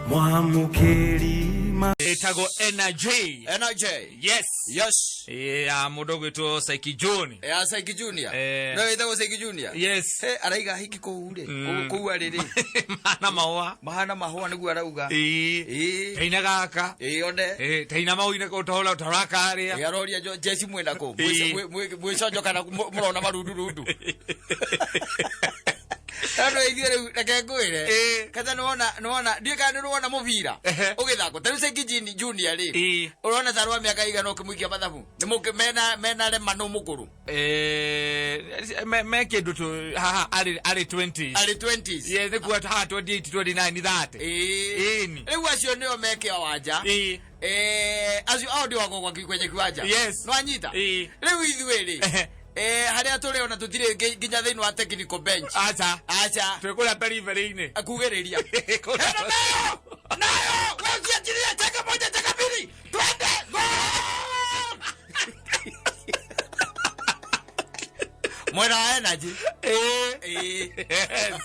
Mwamũkĩri ma Ĩtagwo Energy. NIJ. Yes. Yes. Ya mũndũ ũgwĩtwo Saiki John. Ya Saiki Junior. Eh. No wĩtagwo Saiki Junior. Yes. Hey, araiga hiki kũu rĩ. Kũu arĩ rĩ. Mahana mahũa. Mahana mahũa nĩguo arauga. Ĩĩ. Ĩĩ. Taina gaka. Ĩĩ one. Ĩĩ, taina mau-inĩ ũtahũra ũtarakarĩa. Ĩĩ aroria jeci mwĩna kũ? Ĩĩ. Mwĩconjo kana mũrona marundurundu. Tondũ ithuĩ rĩu reke ngwĩre. Ĩĩ. Kata nĩwona nĩwona ndiũĩ kana nĩwona mũbira Ehe. ũgĩthakwo. Ta rĩu Saiki Junior rĩ. Ĩĩ. Ũrona ta rwa mĩaka igana ũkĩmũikia mathabu. Nĩ mũkĩ mena mena rema nũ mũkũrũ. Eh, me kĩndũ tu haha arĩ 20s. Arĩ 20s. Yes, nĩ kuga haha 28, 29, 30. Ĩĩ. Ĩni. Rĩu acio nĩo me kĩwanja. Ĩĩ. Eh, acio ao ndio wako kwa kwenye kiwanja. Yes. Nwanyita. Ĩĩ. Rĩu ithuĩ rĩ. Ehe. Eh, harĩa tũrĩ ona tũtirĩ nginya thĩinĩ wa technical bench. Aca. Aca. Twĩ kũrĩa periphery-inĩ. Akugĩrĩria. Kũrĩa- Eno nayo! Nayo! Wewe usiachilie, cheka moja, cheka mbili. Twende! Goal! Mwena wa energy. Ĩĩ. Ĩĩ. Yes.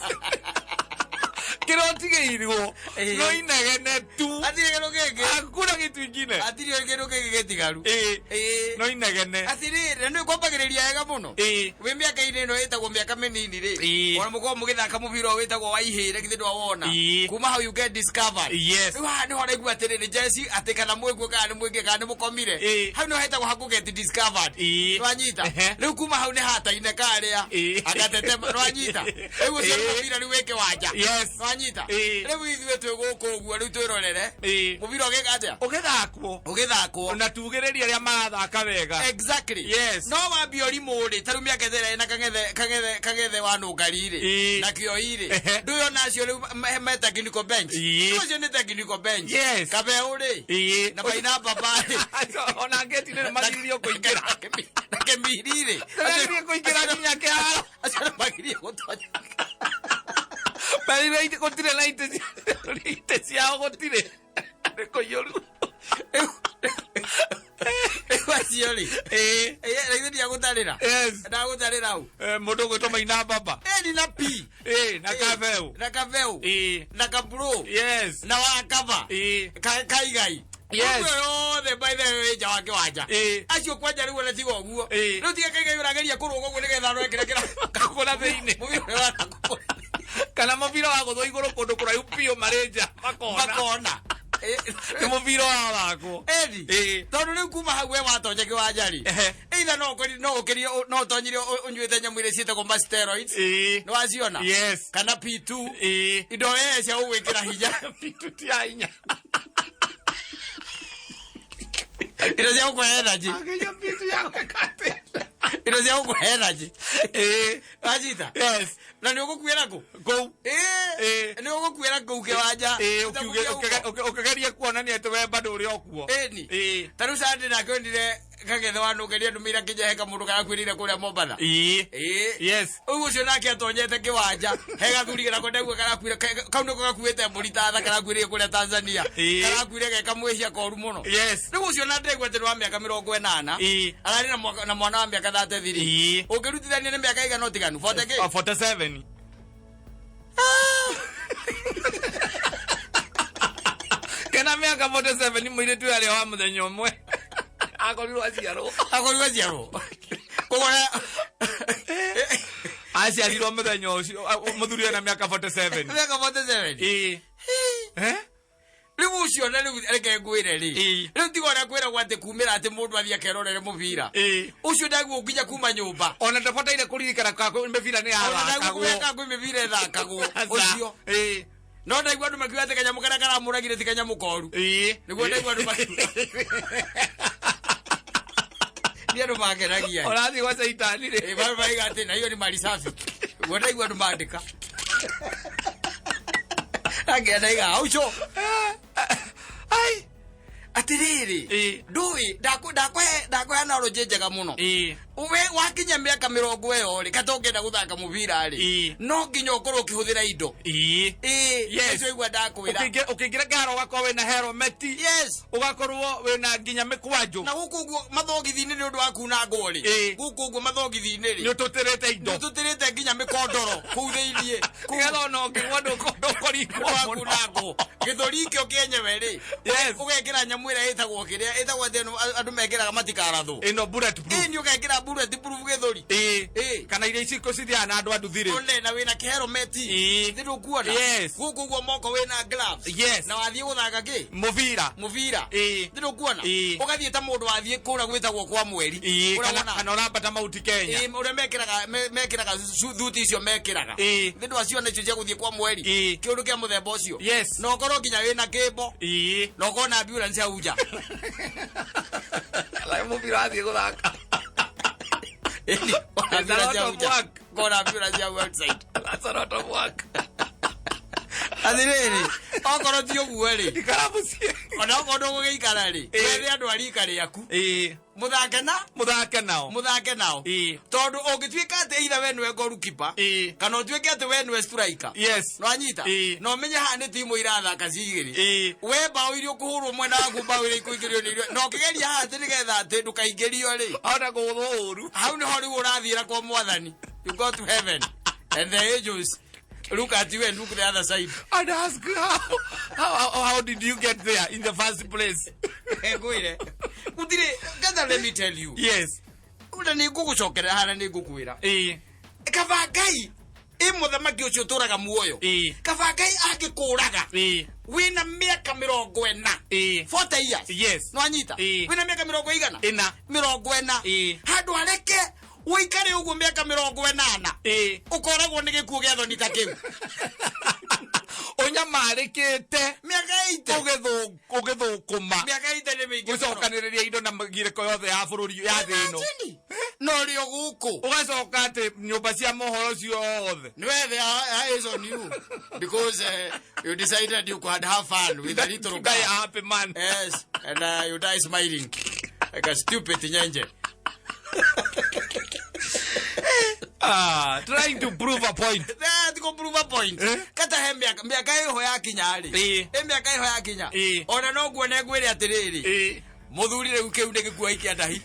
Kĩrĩa ũtigĩirwo Ĩĩ. no inegene tu. Hatirĩ kĩndũ kĩngĩ. Hakuna kitu ingine. Hatirĩ kĩndũ kĩngĩ gĩtigaru. Ĩĩ. Ĩĩ. No inegene. Atirĩrĩ, na nĩ kwambagĩrĩria wega mũno. Ĩĩ. Wĩ mĩaka-inĩ ĩno ĩtagwo mĩaka mĩnini rĩ. Ĩĩ. Ona mũkorwo mũgĩthaka mũbira ũyũ wĩtagwo wa ihĩre githĩ ndwawona. Ĩĩ. Kuma hau you get discovered. Yes. Rĩu haha nĩho ũraigua atĩrĩrĩ jeci atĩ kana mwĩkuo kana nĩ mwĩngĩ kana nĩ mũkomire. Ĩĩ. Hau nĩho hetagwo ha kũ get discovered. Ĩĩ. Nĩwanyita. Ehe. Rĩu kuma hau nĩ hataine karĩa. Ĩĩ. Agatetema nĩwanyita. Rĩu ũcio nĩ Ĩĩ. mũbira rĩu wĩ kĩwanja. Yes. Nĩwanyita. Ĩĩ. Rĩu ithuĩ twĩ gũkũ ũguo rĩu twĩrorere. Ĩĩ. Mũbira ũgĩka atĩa? Ũgĩthakwo. Ũgĩthakwo. Na tugĩrĩrie arĩa marathaka wega. Exactly. Yes. No wambia ũrimũ rĩ, ta rĩu mĩaka ĩthera ĩna kang'ethe kang'ethe kang'ethe wa nũngari rĩ, Ĩĩ. na kĩoi rĩ, Ehe. ndũĩ ona acio rĩu me technical bench. Ĩĩ. Ũcio nĩ technical bench. Yes. Kabeũ rĩ, Ĩĩ. na Maina Baba rĩ, Ona ngeti nĩ magiririo kũingĩra. Na Kĩmiri rĩ, Magiririo kũingĩra nginya kĩharo. acio nĩ magirie gũtonya. Marire gũtirĩ na itĩ ciao gũtirĩ. Nĩ kũiyũru. Rĩu acio rĩ, Ĩĩ. ĩĩ, rĩu ndiagũtarĩra. Yes. Ndagũtarĩra hau. Eh, mũndũ ũgwĩtwo Maina Baba. Ĩni na P. Ĩĩ, na Kabeũ. Na Kabeũ. Ĩĩ. Na Kabro. Yes. Na Wakaba. Ĩĩ. Kaigai. Yes. Ũguo yothe by the way nja wa kĩwanja. Ĩĩ. Acio kwanja rĩu ona tiga ũguo. Ĩĩ. Rĩu tiga Kaigai ũrageria kũrũga ũguo nĩgetha arore kĩrĩa kĩra. Kakũra thĩinĩ. Mũbira ũrĩa wathakwo. Kana mũbira wa gũthwo igũrũ kũndũ kũraihu biũ marĩ nja makona. Makona. Nĩ mũbira wathakwo. Edi. Ĩĩ. Tondũ rĩu kuma hau we watonya kĩwanja rĩ. Ehe. Either no ũkori no ũkĩrie no ũtonyire ũnyuĩte nyamũ iria ciĩtagwo ma steroids. Ĩĩ. Nĩ waciona? Yes. Kana P2. Ĩĩ. Indo ee cia gũgwĩkĩra hinya. Pitu ti ya hinya. Indo cia gũkũhe energy. Akĩnyua pitu ya gwĩka atĩa? Indo cia gũkũhe energy. Ĩĩ. Wanyita? Yes. Na nĩ ũgũkuĩra kũ? Kũu. Ĩĩ. Ĩĩ. Nĩ ũgũkuĩra kũu kĩwanja. Ĩĩ, ũkĩgeria kuonania atĩ we bado ũrĩ o kuo. Ĩni. Ĩĩ. Ta rĩu Sunday nake onire kagĩthe wa nũngeria ndũmĩire nginya he kamũndũ karakuĩrĩire kũrĩa Mombatha. Ĩĩ. Ĩĩ. Yes. Ũguo ũcio nake atonyete kĩwanja he gathuri nako ndaigua karakuire kau nĩko gakuĩte mbũri ta tha karakuĩrĩire kũrĩa Tanzania. Ĩĩ. Karakuire ge kamwĩhia koru mũno. Yes. Rĩu ũcio na ndaigua atĩ nĩ wa mĩaka 80. Ĩĩ. Ararĩ na mwana wa mĩaka 33. Ĩĩ. Ũngĩrutithania nĩ mĩaka ĩigana ũtiganu? 40 kĩ? Oh, 47. Kena mĩaka 47 mũirĩtu arĩa wa mũthenya ũmwe akorirwo aciarwo. Akorirwo aciarwo. Koguo Aciarirwo mũthenya ũcio mũthuri ena mĩaka 47. mĩaka 47. Ĩĩ. Eh? Rĩu ũcio na rĩu reke ngwĩre rĩ. Ĩĩ. Rĩu tiga ũrĩa kwĩragwo atĩ kumĩra atĩ mũndũ athiĩ akerorere mũbira. Ĩĩ. Ũcio ndaguo nginya kuma nyũmba. Ona ndabataire kũririkana ka mĩbira nĩ Ona ndaguo yathakagwo. kũrĩa kwĩ mĩbira ĩthakagwo. Ũcio. Ĩĩ. No ndaigua andũ makiuga atĩ kanyamũ karĩa karamũragire ti kanyamũ koru. Ĩĩ. Nĩguo ndaigua andũ makiuga. Nĩ andũ makenagia. Ũrathiĩ gwa caitani rĩ. Ĩĩ, bado maiga atĩ na hiyo ni mali safi. Nĩguo ndaigua andũ mandĩka. Angĩa ndaiga auco. Ai. Atĩrĩrĩ. Ĩĩ. Ndũĩ ndakũhe analogy njega mũno. Ĩĩ. We wakinya mĩaka 20 ĩyo rĩ, kata ũngĩenda gũthaka mũbira rĩ, no nginya ũkorwo ũkĩhũthĩra indo. Ĩĩ. Yes. Ũcio igua ndakwĩra. Ũkĩingĩra kĩharo ũgakorwo wĩna helmet, ũgakorwo wĩna nginya mĩkwanjũ. Na gũkũ ũguo mathogithi-inĩ nĩ ũndũ wa kunangwo rĩ, gũkũ ũguo mathogithi-inĩ Nĩ rĩ, ũtũtĩrĩte indo. nĩ tũtĩrĩte nginya mĩkondoro kũu thĩiniĩ. Kũu Nĩgetha ona ũngĩgwa ndũkũringwo wa mũno. kunangwo gĩthũri kĩo kĩenyewe rĩ, ũgekĩra nyamũ ĩrĩa ĩtagwo kĩrĩa ĩtagwo atĩ andũ mekĩraga matikarathwo. Ĩno bullet proof. Ĩĩ, nĩ ũgekĩra bullet proof gĩthũri. Kana iria ici cithiaga na andũ a nduthi rĩ. One na wĩna kĩhelmeti. Nĩ ndũkuona? Yes. Gũkũ ũguo moko wĩna gloves. Yes. Na wathiĩ gũthaka kĩ? Mũbira. Mũbira. Nĩ ndũkuona? Ĩĩ. Ũgathiĩ ta mũndũ wathiĩ kũrĩa gwĩtagwo kwa mweri. Ũrĩa Kana wona- kana ũrambata Mount Kenya. Ĩĩ, ũrĩa mekĩraga thuti icio mekĩraga. Nĩ ndwaciona icio cia gũthiĩ kwa mweri? Kĩũndũ kĩa mũthemba ũcio. Na ũkorwo nginya wĩna kĩmbo. Na ũkorwo na ambulance hau nja. Ala mũbira wathiĩ gũthaka. Ĩni, It's a ambulance lot hau of nja. work. Ũkorwo na ambulance hau outside. That's a lot of work. Atĩrĩrĩ, okorwo ti ũguo rĩ, Ikara mũciĩ. ona okorwo ndũgũgĩikara rĩ, wethe andũ a rika rĩaku, mũthake na Mũthake nao. Mũthake nao. Tondũ ũngĩtuĩka atĩ either we nĩwe goalkeeper, kana ũtuĩke atĩ we nĩwe striker, nwanyita, na ũmenye haha nĩ timu irathaka ci igĩrĩ, we mbaũ iria ũkũhũrwo mwena waku, mbaũ iria ikũingĩrio nĩ iria, na ũkĩgeria haha atĩ nĩgetha atĩ ndũkaingĩrio rĩ, Ahota kũgũthwo ũru. Hau nĩho rĩu ũrathiĩra kwa mwathani. You go to heaven and the angels look at you and look the other side. And ask how did you get there in the first place? Ngwĩre gũtirĩ getha, let me tell you. Na nĩ ngũgũcokerera harĩa nĩ ngũkwĩra. Kaba Ngai ĩ mũthamaki ũcio ũtũraga muoyo. Kaba Ngai angĩkũraga wĩna mĩaka 40, 40 years, nwanyita, wĩna mĩaka mĩrongo igana, 40. 40, handũ areke ũikare ũguo mĩaka 80, ũkoragwo nĩ gĩkuũ gĩa thoni ta kĩu. Ũnyamarĩkĩte. Mĩaka 80. Ũgĩthũkũma. Mĩaka 80 nĩ mĩingĩ mũno. Gũcokanĩrĩria indo na ngirĩko yothe ya bũrũri ya thĩ ĩno. Imagine. No rĩo gũkũ Ũgacoka atĩ nyũmba cia mohoro ciothe. Nĩwethe eyes on you because you decided you could have fun with a little Die girl. a happy man. Yes, and you die smiling like a stupid nyenje. Ah, trying to prove a point. That go prove a point. Eh? Kata he miaka ĩho yakinya rĩ. Ĩ miaka ĩho yakinya. Ona no nguone ngwĩre atĩrĩrĩ. Mũthuri rĩu kĩu nĩ gĩkuo ikia ndahi.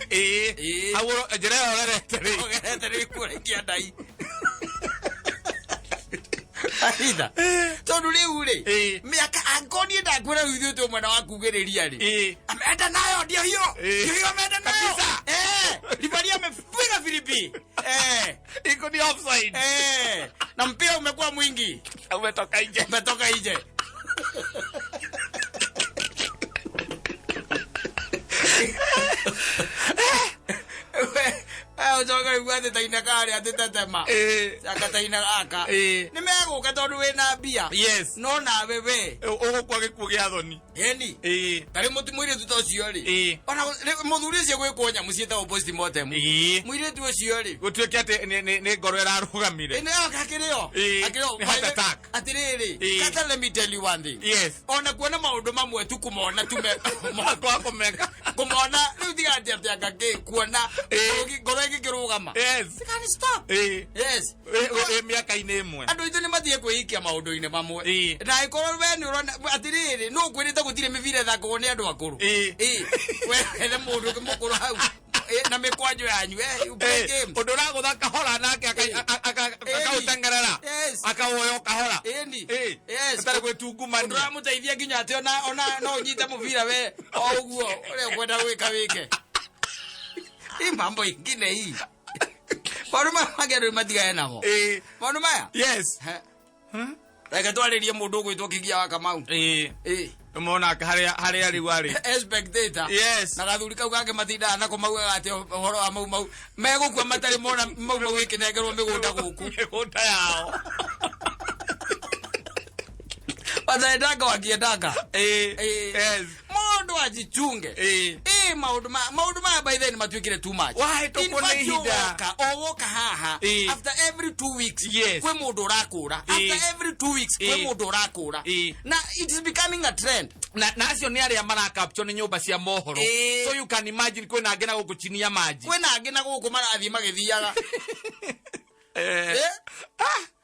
Hau njĩra ĩyo ũrerete rĩ. Ũgerete nĩ gĩkuo ikia ndahi. Aitha. Tondũ rĩu rĩ, mĩaka angĩkorwo niĩ ndakwĩra rĩu ithuĩ twĩ mwena wa kugĩrĩria rĩ. Ameenda nayo ndio hiyo. Ndio hiyo ameenda nayo. Kabisa. Eh, Ribari amepiga filimbi. Eh. Iko ni offside. Eh, na mpira umekuwa mwingi. Umetoka nje. Umetoka nje. Ucoka igua atĩ taina karĩa atĩ tetema. Aka taina gaka. Nĩ megũka tondũ wĩna mbia. No nawe we. Ũgũkua gĩkuũ gĩa thoni. Ĩni. Tarĩ mũti mũirĩtu ta ũcio rĩ. Ona mũthuri ũcio gwĩkwo nyamũ ciĩtagwo postmortem. Mũirĩtu ũcio rĩ. Gũtuĩke atĩ nĩ ngoro ĩrarũgamire. Ĩno akĩrĩ o. Akĩrĩ o. Nĩ heart attack. Atĩrĩrĩ. Kata let me tell you one thing. Ona kuona maũndũ mamwe tu kũmona tu me Kwa kũmeka. Kũmona rĩu tiga atĩ atĩ anga kĩ kuona ngoro ĩgĩkĩrũgama. Can stop. Yes. Wĩ mĩaka-inĩ ĩmwe. Andũ aitũ nĩ mathiĩ kwĩikia maũndũ-inĩ mamwe. Na angĩkorwo we nĩ ũrona atĩrĩrĩ, nũ ũkwĩrĩte gũtirĩ mĩbira ĩthakagwo nĩ andũ akũrũ? Wethe mũndũ ũngĩ mũkũrũ hau. Na mĩkwanjo yanyu, you play games. Ũndũ ũragũtha kahora nake akaũtengerera. Akawoya o kahora. Ĩni. Yes. Atarĩ gwĩtungumania. Ũndũ ũramũteithia nginya atĩ ona no ũnyite mũbira we o ũguo ũrĩa ũkwenda gwĩka wĩke. Hii mambo ingine hii. Maũndũ maya mangĩ andũ matigane namo. Maũndũ maya? Yes. He. Reke twarĩrie mũndũ ũgwĩtwo Kigia wa Kamau. Ũmona harĩa rĩu arĩ. Spectator. Yes. Na gathuri kau gake matindaga nako maugaga atĩ ũhoro wa Mau Mau megũkua matarĩ mona Mau Mau ĩkĩnengerwo mĩgũnda gũkũ. Mĩgũnda yao. Wataendanga wakiendanga. Mũndũ ajichunge. Maũndũ maya by then matuĩkire too much. Wahĩtũkwo In nĩ fact, ihinda. o woka haha, after every 2 weeks kwĩ mũndũ ũrakũra. After every 2 weeks kwĩ mũndũ ũrakũra. Na it is becoming a trend. Na acio nĩ arĩa marakapture nĩ nyũmba cia mohoro. Ĩĩ. So you can imagine kwĩna angĩ na gũkũ chini ya maji. Kwĩna angĩ na gũkũ marathiĩ magĩthiaga. Eh. Eh?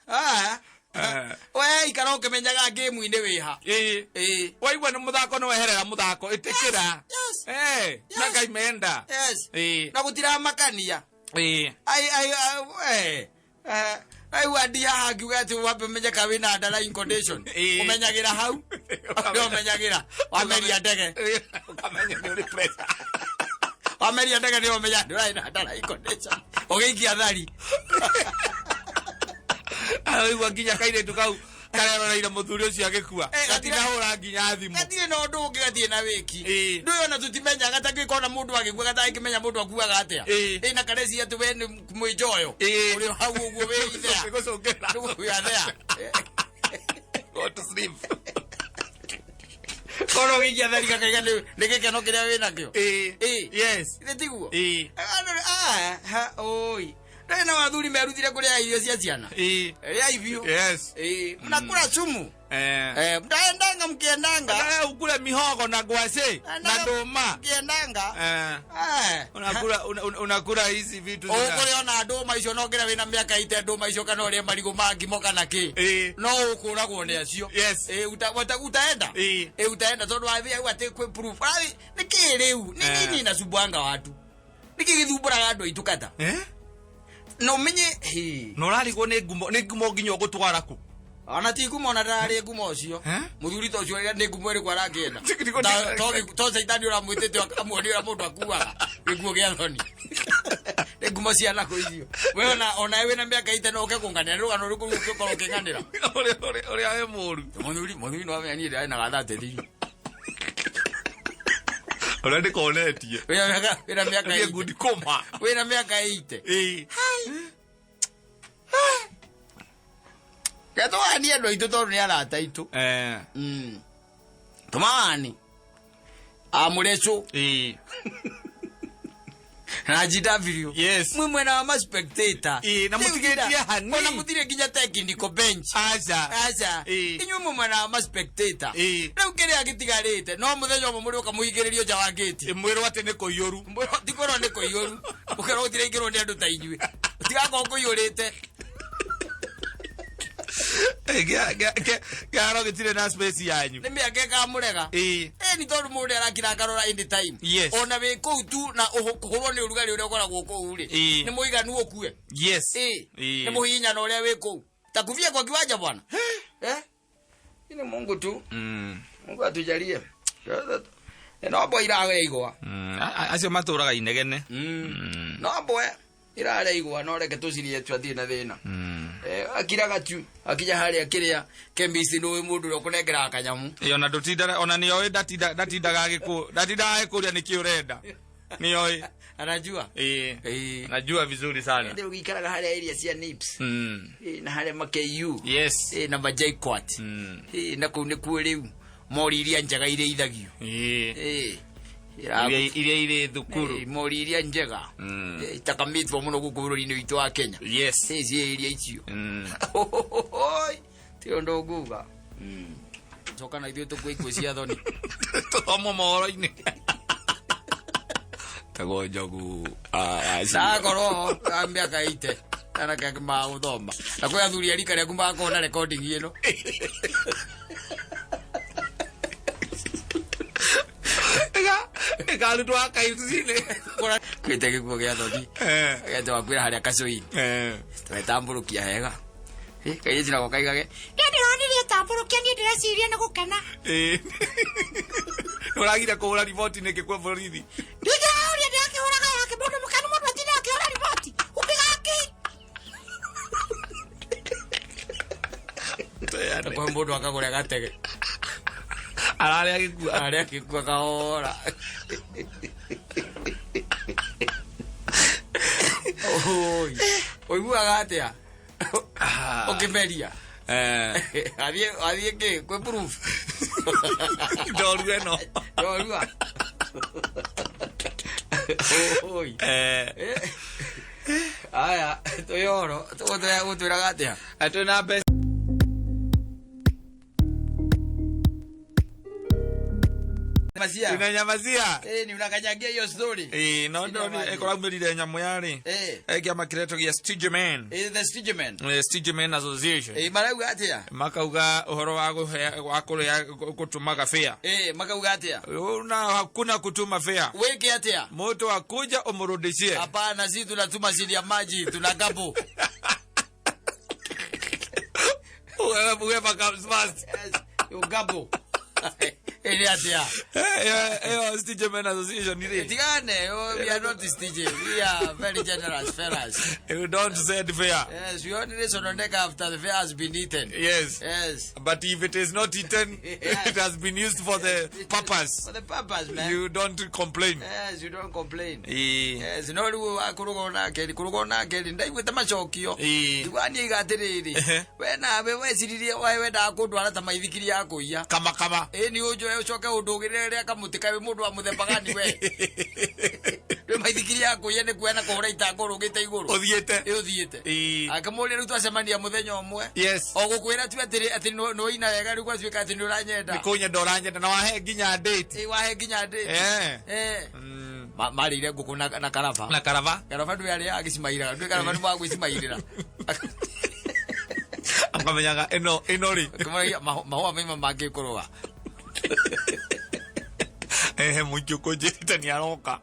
Ah. Eh. We ikara ũkĩmenyaga ngĩmu-inĩ wĩha. Ĩĩ. Ĩĩ. Waigua nĩ mũthako nĩ weherera mũthako ĩtĩkĩra. Yes. Eh, na Yes. Ngai menda. Yes. Ĩĩ. Na gũtiramakania. Ĩĩ. Ai ai ai eh. Eh, aigua ndi haha ngiuga atĩ wambe ũmenye ka wĩna underlying condition. Ĩĩ. Ũmenyagĩra hau. Nĩ ũmenyagĩra. Wameria ndege. Ĩĩ, ũkamenya nĩ ũrĩ pressure. Wameria ndege nĩ ũmenya nĩ ũrarĩ na underlying condition. Ũgĩikia thari. Araigua nginya kairĩtu kau kareroreire mũthuri ũcio agĩkua. Eh, Gatirahũra nginya thimũ. Gatirĩ na ũndũ ũngĩ gatirĩ na wĩki. Ĩĩ. Ndũĩ ona tũtimenyaga ta ngĩkona mũndũ agĩkua gatangĩmenya mũndũ akuaga atĩa. Ĩĩ. Ĩ na karecia atĩ we nĩ mwĩnjoyo. Ĩĩ. Ũrĩ o hau ũguo wĩ ithea. Gũcũngĩra. We are there. Go to sleep. Korwo ũgĩikia thari gakaiga nĩ gĩkeno kĩrĩa wĩ nakĩo. Ĩĩ. Ĩĩ. Yes. Githĩ tiguo? Ĩĩ. Oi. Ndũĩ na athuri merutire kũrĩa irio cia ciana. Ĩĩ. Rĩai biũ. Yes. Ĩĩ. Mnakula sumu. Eh. Eh, mtaendanga mkiendanga. Nataka ukule mihogo na ngwacĩ na Endanga ndũma. Mkiendanga. Eh. Eh. Unakula unakula hizi vitu zina. Ũkũrĩa ona ndũma icio no ngĩra wĩna mĩaka ite ndũma icio kana ũrĩe marigũ ma ngimo kana kĩ. Ĩĩ. No ũkũragwo nĩ acio. Yes. Ĩĩ, utaenda. Ĩĩ. Ĩĩ, utaenda tondũ wathiĩ hau atĩ kwĩ proof. Ũrathiĩ nĩ kĩ rĩu? Nĩ Eh. nini inacumbuanga watu? Nĩkĩ gĩthumbũraga andũ aitũ kata? Eh? Na ũmenye hĩ. Na ũrarigwo nĩ ngumo nĩ ngumo nginya ũgũtwara kũ? Ona ti ngumo ona ndararĩ ngumo ũcio. Eh? Mũthuri ta ũcio nĩ ngumo ĩrĩkũ arakĩenda? To caitani ũramwĩtĩte amuonie ũrĩa mũndũ akuaga gĩkuũ gĩa thoni. Nĩ ngumo cia nakũ icio. We ona ona wĩna mĩaka ite no ũke kũnganĩra nĩ rũgano rũrĩkũ rũu ũngĩkorwo ũkĩng'anĩra? Ũrĩa ũrĩa ũrĩa wĩ mũru. Mũthuri mũthuri no amenya niĩ ndĩrarĩ na gathate thiri. Ũrĩa ndĩkonetie. Wĩna mĩaka wĩna mĩaka Niĩ ite. ngundi kũma. Wĩna mĩaka ite. Ĩĩ. Getũganie andũ aitũ tondũ nĩ arata aitũ. Eh. Tũmawani. Amũrecũ Ĩĩ. na GW. Yes. Mwĩ mwena wa ma spectator. Ĩĩ, na Rĩu mũtigĩtie nginya- hani. Ona mũtirĩ nginya technical bench. Aca. Aca. Ĩĩ. Inyuĩ mwĩ mwena wa ma spectator. Ĩĩ. Rĩu kĩrĩa gĩtigarĩte no mũthenya ũmwe mũrĩũka mũhingĩrĩrio nja wa gate. Mwĩrwo atĩ nĩ kũiyũru. Mwĩrwo- Ti kwĩrwo nĩ kũiyũru. Ũkerwo gũtiraingĩrwo nĩ andũ ta inyuĩ. Tigakorwo kũiyũrĩte. Kĩharo gĩtirĩ na space yanyu. Nĩ mĩaka ĩkamũrega. Ĩĩ. Ĩ ni tondũ mũndũ arakira akarora any time. Yes. Ona wĩ kũu tu na kũhũrwo nĩ ũrugarĩ ũrĩa ũkoragwo kũu rĩ. Ĩĩ. Nĩ mũiganu ũkue. Yes. Ĩĩ. Ĩĩ. Nĩ mũhihinyano ũrĩa wĩ kũu. Takuvia kwa kiwanja bwana. Eh? Ni Mungu tu. Mungu atujalie. No mbwe irarĩa igwa. Acio matũraga inegene. No mbwe irarĩa igwa no reke tũcirie tu atirĩ na thĩna. Eh, akiraga tu akinya harĩa kĩrĩa chemist nĩ ũĩ mũndũ ũrĩa ũkũnengeraga kanyamũ. Ĩ, ona ndũtindaga ona nĩoĩ ndatindaga agĩkũ ndatindaga agĩkũria nĩkĩ ũrenda. Nĩoĩ. Anajua. Ĩĩ. Ĩĩ. Najua vizuri sana. Ndĩ ũgĩikaraga harĩa area cia NIPS. Ĩĩ, na harĩa ma KU. Yes. Ĩĩ, na ma JKUAT. Ĩĩ, na kũu nĩkuo rĩu mori iria njega irĩithagio. Ĩĩ. Ĩĩ. Iria irĩ thukuru. Ĩĩ, mori iria njega. Ĩĩ, itakamĩtwo mũno gũkũ bũrũri-inĩ witũ wa Kenya. Yes. Ĩĩ, ciĩ iria icio. Ti ũndũ nguga. Coka na ithuĩ tũkue ikuũ cia thoni. Tũthomwo mohoro-inĩ. Tagwo Njogu. Ndakorwo ho a mĩaka ite anake angĩ magũthoma na kwĩ athuri a rika rĩaku magakorwo na recording ĩno. Ĩkarutwo archives-inĩ. Kwĩte gĩkuo gĩa thoni. Eh. Gete wakwĩra harĩa kacũinĩ. Eh. Twetambũrũkia wega. Ĩ, kairĩtu nako kaigage Niĩ ndĩronire ũtambũrũkia niĩ ndĩreciria nĩ gũkena. Ĩĩ. Ũragire kũhũra riboti nĩkĩ kwĩ borithi? Ndingĩraũria ndĩrakĩhũraga yake mũndũ mũkenu mũndũ atinda akĩhũra riboti. Upiga kĩ? Kwa mũndũ akagũra gatege. Ararĩa agĩkua. Ararĩa agĩkua kahora. Oi. Ũiguaga atĩa? Ũkĩmeria. Eh. Athiĩ athiĩ kĩ? Kwĩ proof. Ndorua ĩno. Ndorua. Oi. Eh. Aya, twĩhoro. Tũgũtwĩraga atĩa? Twĩna mbeca. Macia. Inanyamazia. Eh, ni unakanyagia hiyo story. Ĩĩ, no Ina ndoni maji. ĩkoraumĩrire nyamũ yarĩ Eh. kĩama kĩretwo gĩa Stoogemen. Eh, the Stoogemen. Stoogemen Association. Eh, marauga atia? Makauga ũhoro wa kũhe wa kũrĩa kũtũmaga fare. Eh, makauga atia? Una hakuna kutuma fare. Weke atia? Mtu akuja umrudishie. Hapana, si tunatuma sili ya maji, tuna gapo. Whoever comes first. Yes, ugapo. Ĩrĩ atia? Ĩyo Stoogemen Association rĩ. Tigane, oh, we are not stingy. We are very generous fellas. You don't send fare. Yes, we only sononeka after the fare has been eaten. Yes. Yes. But if it is not eaten, Yes. it has been used for the purpose. For the purpose, man. You don't complain. Yes, you don't complain. Ĩĩ. Yes, no rĩu akũrũga onake rĩ, kũrũga onake rĩ, ndaiguĩte macokio. Ĩĩ. Ndigua niĩ iga atĩrĩrĩ, Ehe. we nawe weciririe we wendaga kũndwara ta maithikiri ya kũiya. Kama kama. Ĩ nĩ ũnjoe ũcoke ũndũgĩrĩre rĩa kamũtĩ kaĩ wĩ mũndũ wa mũthemba gani we. Rĩu maithikiri ya kũiya nĩ kuoya na kũhũra itango ũrũgĩte igũrũ. Ũthiĩte. Ĩ ũthiĩte. Ĩĩ. Akĩmũria rĩu twacemania mũthenya ũmwe. Yes. O gũkwĩra tu atĩrĩ atĩ nĩ waina wega rĩu gwatuĩka atĩ nĩ ũranyenda. Nĩ kũnyenda ũranyenda na wahe nginya date. Ĩ wahe nginya date. Eh. Eh. Mm. Marĩire ngũkũ na karaba. Na karaba. Karaba ndwĩ arĩa agĩcimairaga ndwĩ karaba nĩ wagwĩcimairĩra. Akamenyaga ĩno ĩno rĩ. Akĩmũragia mahũa maima mangĩkũrũga. Ehe mũingĩ ũkũnjĩrĩte nĩ aroka.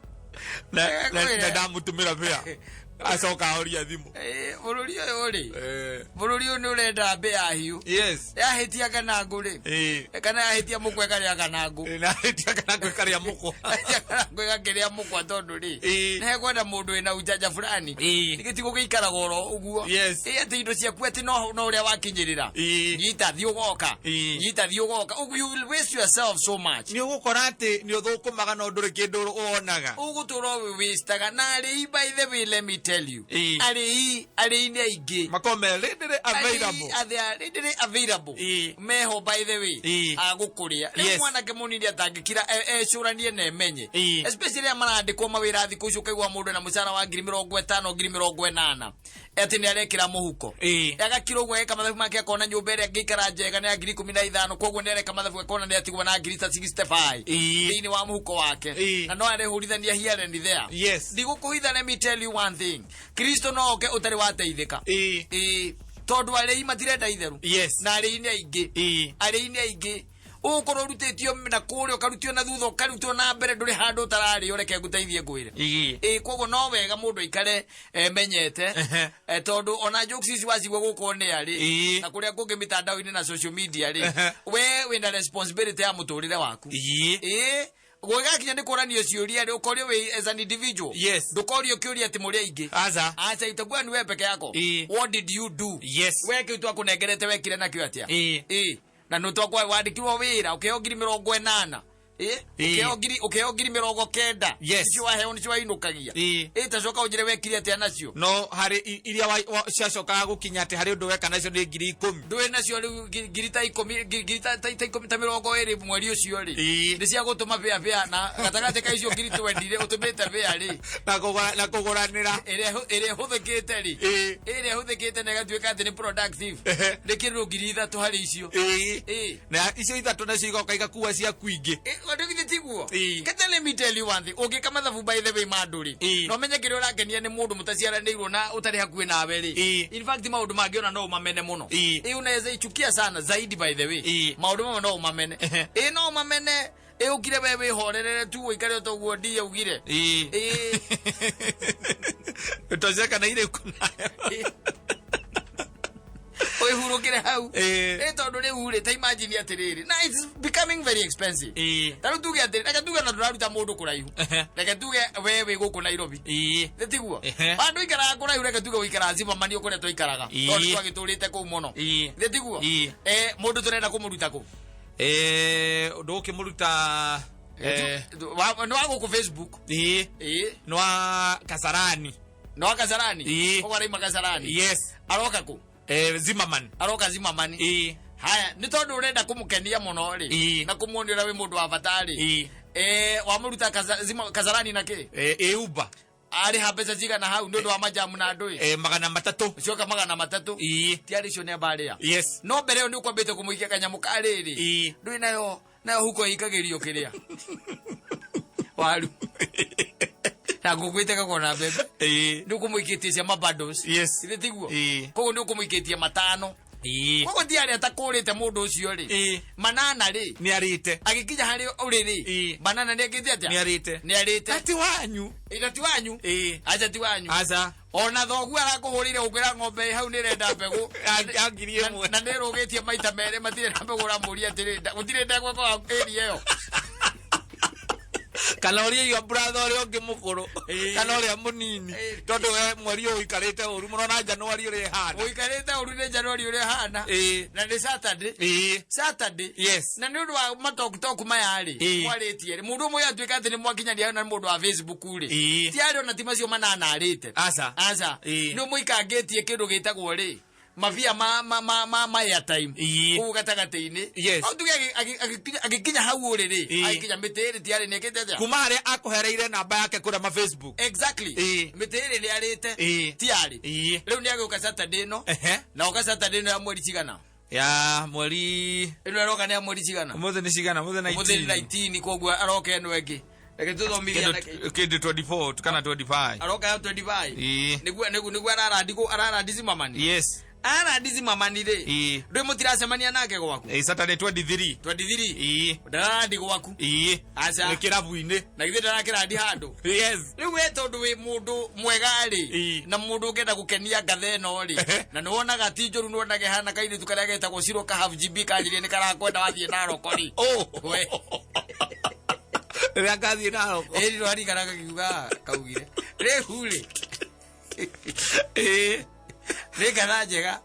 Na Eh, na kwĩre. na ndamũtũmĩra fare. Acoka ahoria thimũ. Eh, bũrũri ũyũ rĩ, Eh. bũrũri ũyũ nĩ ũrenda mbĩa hiũ. Yes. Yahĩtia kana ngũ rĩ, Ĩĩ. kana yahĩtia mũkwa ĩkarĩa kana ngũ. Ĩ, na hĩtia kana ngũ ĩkarĩa mũkwa. Yahĩtia kana ngũ ĩgakĩrĩa mũkwa tondũ rĩ, Ĩĩ. nĩ hekwenda mũndũ wĩna ujanja fulani. Ĩĩ. Nĩ gũgĩikaraga oro ũguo. Yes. Ĩ atĩ indo ciaku atĩ no ũrĩa wakinyĩrĩra. Ĩĩ. Nyita thiĩ ũgoka. Ĩĩ. Nyita thiĩ ũgoka. Ũguo you will waste yourself so much. Nĩ ũgũkora atĩ nĩ ũthũkũmaga no ndũrĩ kĩndũ wonaga. Ũgũtũra wĩstaga na arĩi, by the way, let me tell you. Ĩĩ. Arĩi arĩi nĩ aingĩ. Makorwo me readily available. Arĩi, they are readily available. Ĩĩ. Meho by the way. Ĩĩ. Agũkũrĩa. Rĩu Yes. mwanake mũnini atangĩkira ecũranie na emenye. Ĩĩ. Especially arĩa marandĩkwo mawĩra thikũ ici ũkaigua mũndũ na mũcara wa 50,000 80,000. Atĩ nĩ arekĩra mũhuko. Ĩĩ. Agakira ũguo ageka mathabu make akona nyũmba ĩrĩa angĩikara njega nĩ ya 15,000, koguo nĩ areka mathabu akona nĩ atigwo na ngiri ta 65 Ĩĩ. thĩinĩ wa mũhuko wake. Ĩĩ. Na no arehũrithania here and there. Yes. Ndigũkũhitha, let me tell you one thing, Kristo no oke ũtarĩ wateithĩka. Ĩĩ. Ĩĩ, tondũ arĩi matirenda itheru. Yes. Na arĩi nĩ aingĩ. Ĩĩ. Arĩi nĩ aingĩ, ũgũkorwo ũrutĩtio na kũrĩa, ũkarutio na thutha, ũkarutio na mbere, ndũrĩ handũ ũtararĩo. Reke ngũteithie ngwĩre. Ĩĩ. Ĩ koguo no wega mũndũ aikare emenyete. Ehe. Tondũ ona jokes ici wacigua gũkũ nĩa rĩ Ĩĩ. na kũrĩa kũngĩ mitandao-inĩ na social media rĩ, Ehe. we wĩna responsibility ya mũtũrĩre waku. Ĩĩ. Ĩ gwĩgakinya nĩ kũranio ciũria rĩ, ũkorio wĩ as an individual. Yes. Ndũkorio kĩũria atĩ mũrĩ aingĩ. Aca. Aca, itakuwa ni wewe peke yako. Ĩĩ. What did you do? Yes. We kĩu twakũnengerete wekire nakĩo atĩa? Ĩĩ. Ĩ na nĩ twakwa wandĩkirwo wĩra ũkĩheo 80,000. Ĩ Ĩĩ. ũkĩheo 90,000. Yes. Icio waheo nĩcio wainũkagia. Ĩĩ. Ĩ tacoka ũnjĩre wekire atĩa nacio. No harĩ iria ciacokaga gũkinya atĩ harĩ ũndũ weka nacio nĩ 10,000. Ndũĩ nacio rĩu ngiri ta ikũmi, ngiri ta ikũmi, ta 20 mweri ũcio rĩ, Ĩĩ. nĩ cia gũtũma bĩa bĩa na gatagatĩ ka icio 20,000 rĩ ũtũmĩte bĩa rĩ na na kũgũranĩra. Ĩrĩa ĩhũthĩkĩte rĩ, Ĩĩ. ĩrĩa ĩhũthĩkĩte na ĩgatuĩka atĩ nĩ productive Ehe. nĩ kĩndũ 3,000 harĩ icio. Ĩĩ. Ĩĩ. Na icio ithatũ nacio igoka igakua ciaku ingĩ. Ũndũ githĩ tiguo? Ĩĩ. Kete let me tell you one thing, ũngĩka mathabu by the way ma andũ rĩ, Ĩĩ. na ũmenye kĩrĩa ũrakenia nĩ mũndũ mũtaciaranĩirwo na ũtarĩ hakuhĩ nawe rĩ, Ĩĩ. in fact maũndũ mangĩ ona no ũmamene mũno. Ĩĩ. Ĩ unaweza ichukia sana zaidi by the way. Ĩĩ. Maũndũ mamwe no ũmamene. Ehe. Ĩ no ũmamene, ĩ ũkire we wĩhorerere tu ũikare o toguo ndiye ugire. Ĩĩ. Ĩĩ. Tosheka na ile uko nayo. Wĩhurũkĩre hau. Ĩĩ. Ĩ tondũ rĩu rĩ, ta imagine atĩrĩrĩ, na it's becoming very expensive. Ĩĩ. Ta rĩu tuge atĩrĩ, reke tuge na tũraruta mũndũ kũraihu. Ehe. Reke tuge we wĩ gũkũ Nairobi. Ĩĩ. Nĩ tiguo? Ehe. Handũ ikaraga kũraihu, reke tuge ũikaraga Zimmerman kũrĩa twaikaraga. Ĩĩ. Tondũ twagĩtũrĩte kũu mũno. Ĩĩ. Nĩ tiguo? Ĩĩ. Eh, mũndũ tũrenda kũmũruta kũ? Ũndũ ũkĩmũruta Nĩ wa gũkũ Facebook. Ĩĩ. Ĩĩ. Nĩ wa Kasarani. Nĩ wa Kasarani. Ĩĩ. Ũguo araima Kasarani. Yes. Aroka kũ? Zimmerman. Aroka Zimmerman. Ĩĩ. Haya, nĩ tondũ ũrenda kũmũkenia mũno rĩ Ĩĩ. na kũmuonia ũrĩa wĩ mũndũ wa bata rĩ, Ĩĩ. Wamũruta Kasarani na kĩ? Uber. Arĩha mbeca cigana hau nĩ ũndũ wa majamu na ndũĩ? 300. Coka 300. Ĩĩ. Tiarĩ icio nĩ ambarĩa. Yes. No mbere ĩyo nĩ ũkwambĩte kũmũikia kanyamũ ka rĩrĩ. Ĩĩ. Ndũĩ nayo Nayo huko ĩikagĩrio kĩrĩa waru na ngũkũ ĩtegagwo na mbembe. Nĩ ũkũmũikĩtie cia mabundles. Yes. Githĩ tiguo? Ĩĩ. Koguo nĩ ũkũmũikĩtie matano. Koguo ti arĩa atakũrĩte mũndũ ũcio rĩ. Manana rĩ. Nĩ arĩte. Agĩkinya harĩ ũrĩ rĩ. Banana nĩ akĩte atĩa? Nĩ arĩte. Nĩ arĩte. Ati wanyu. Ĩna ti wanyu. Acha ti wanyu. Aca. Ona thoguo arakũhũrĩire gũkwĩra ng'ombe ĩ hau nĩ ĩrenda mbegũ. Ya ngiri ĩmwe. Na nĩ ĩrũgĩtie maita merĩ matirĩ na mbegũ ũramũria atĩrĩ gũtirĩ ndegwa kwa area ĩyo. Kana ũrĩa your brother ũrĩa ũngĩ mũkũrũ. Kana ũrĩa mũnini. Tondũ we mweri ũyũ ũikarĩte ũru mũno na January ũrĩa ĩhana. Ũikarĩte ũru nĩ January ũrĩa ĩhana. Na nĩ Saturday. Saturday. Yes. Na nĩ ũndũ wa matoktok maya rĩ. Mwarĩtie rĩ. Mũndũ ũmwe atuĩka atĩ nĩ mwakinyanĩria na mũndũ wa Facebook rĩ. Ti arĩ ona ti macio manana arĩte. Aca. Aca. Nĩ ũmũikangĩtie kĩndũ gĩtagwo rĩ. Mabia ma airtime. Kũu gatagatĩ-inĩ. Yes. Au tuge agĩkinya hau ũrĩ rĩ. Agĩkinya mĩtĩ ĩrĩ tiarĩ nĩ ĩkĩte atĩa? Kuma harĩa akũhereire namba yake kũrĩa ma Facebook. Exactly. Mĩtĩ ĩrĩ nĩ arĩte. Tiarĩ. Rĩu nĩ agĩũka Saturday ĩno. Na oka Saturday ĩno ya mweri cigana? Ya mweri. Ĩno aroka nĩ ya mweri cigana? Ũmũthĩ nĩ cigana? Ũmũthĩ Ũmũthĩ nĩ 19 koguo aroka ĩno ĩngĩ. Reke tũthomithie anake. Kĩndũ 24 kana 25. Aroka ya 25. Nĩguo ararandi ararandi Zimamani. Yes. Ararandi Zimamani rĩ. Ndũĩ mũtiracemania nake gwaku? Saturday 23. 23. Ndararandi gwaku. Aca. Nĩ kĩrabu-inĩ. Na githĩ ndarakĩrandi handũ? Yes. Rĩu we tondũ wĩ mũndũ mwega rĩ, na mũndũ ũngĩenda gũkenia ngatha ĩno rĩ, na nĩwonaga ti njũru nĩwonaga ĩhana kairĩtu karĩa getagwo Ciro ka half GB kanjirie nĩ karakwenda wathiĩ Narok rĩ. We. Rĩrĩa ngathiĩ Narok. Ĩĩ nĩ rwarikara gakiuga kaugire. Rĩu rĩ. Nĩ ngatha njega.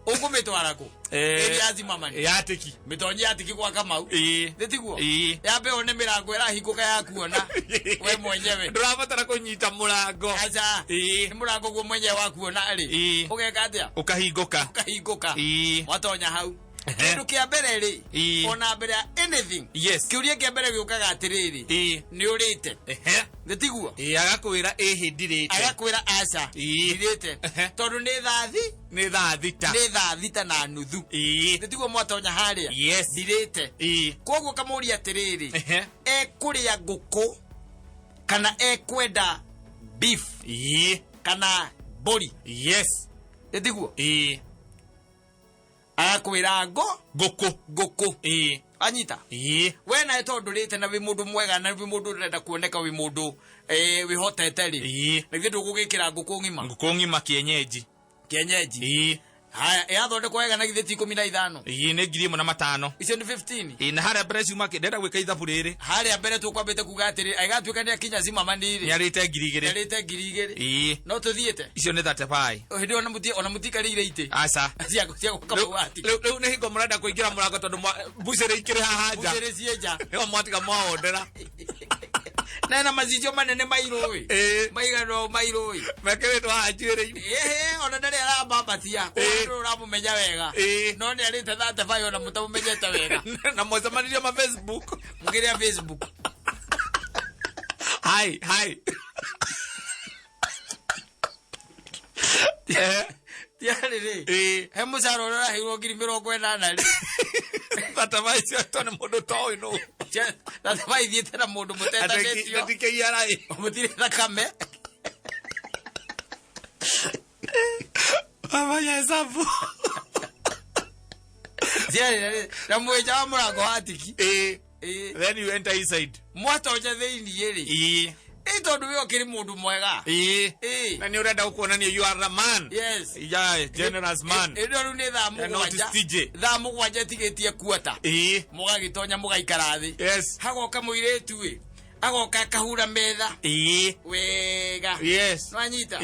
Ũkũmĩtwara kũ? Ĩrĩa ya Zimamani. Ya tiki. Mĩtonyi ya tiki gwa Kamau. Nĩ tiguo? Yambe one mĩrango ĩrahingũka ya kuona. We mwenyewe. Ndũrabatara kũnyita mũrango. Aca. Nĩ mũrango guo mwenyewe wa kuona rĩ. Ũgeka atĩa? Ũkahingũka. Ũkahingũka. Watonya hau. Kĩndũ kĩa mbere rĩ, ona mbere ya anything. Yes. Kĩũria kĩa mbere gĩũkaga atĩrĩrĩ. Nĩ ũrĩte? Nĩ tiguo? Agakwĩra ĩhĩ ndirĩte. Agakwĩra aca. Ndirĩte. Tondũ nĩ thaa thi? Nĩ thaa thita. Nĩ thaa thita na nuthu. Nĩ tiguo mwatonya harĩa? Yes. Ndirĩte. Koguo kamũria atĩrĩrĩ. Ekũrĩa ngũkũ kana ekwenda beef? Kana mbũri? Yes. Nĩ tiguo? Agakwĩra ngũkũ. Ngũkũ. Anyita? We nawe tondũ ndũrĩte na wĩ mũndũ mwega na wĩ mũndũ ũrenda kuoneka wĩ mũndũ wĩhotete rĩ. Na githĩ ndũgũgĩkĩra ngũkũ ng'ima? Ngũkũ ng'ima kienyeji. Kienyeji. Haya, yathondekwo wega na githĩ ti 15? Nĩ ngiri ĩmwe na matano. Icio nĩ 15? Na harĩa mbere ciuma ndĩrenda gwĩka ithabu rĩrĩ. Harĩa mbere tũkwambĩte kuga atĩrĩ, agatuĩka nĩ akinya Zimamani rĩ. Nĩ arĩte ngiri igĩrĩ. Nĩ arĩte ngiri igĩrĩ. No tũthiĩte? Icio nĩ 35. Hĩndĩ ĩyo ona mũtikarĩire itĩ. Aca. Cia gwaka mawati. Rĩu nĩ hingo mũrenda kũingĩra mũrango tondũ mbucĩrĩ ikĩrĩ haha nja. Mbucĩrĩ ciĩ nja. Nĩho mwatiga mwawondera. Na ena macicio manene mairũ ĩ. Maigana ũũ mairũ ĩ. Mekĩrĩtwo haha njuĩrĩ-inĩ. Ona ndarĩ arambambatia. Ũndũ ũramũmenya wega. No nĩ arĩte 35 ona mũtamũmenyete wega. Na mwacemanirie ma Facebook. Mũkĩrĩa Facebook. Hi, hi. Tiarĩ rĩ. He mũcara ũrĩa ũraheirwo ngiri mĩrongo ĩnana rĩ. Thirty-five icio to nĩ mũndũ toĩ nũ. 35 ithiĩte na mũndũ mũtetanĩtio. Atĩ KRA. Mũtirĩ thakame. Afanya hesabu. Tiarĩ na mwĩnja wa mũrango wa tiki. Then you enter inside. Mwatonya thĩiniĩ rĩ. Tondũ we ũkĩrĩ mũndũ mwega. Na nĩ ũrenda gũkuonania you are a man. Yes. Yeah, generous man. Ĩno rĩu nĩ thaa And not mũgwanja. stingy. Thaa mũgwanja ĩtigĩtie kuota. Mũgagĩtonya mũgaikara thĩ. Yes. Hagoka mũirĩtu ĩ. Agoka akahura metha. Wega. Yes. Nwanyita?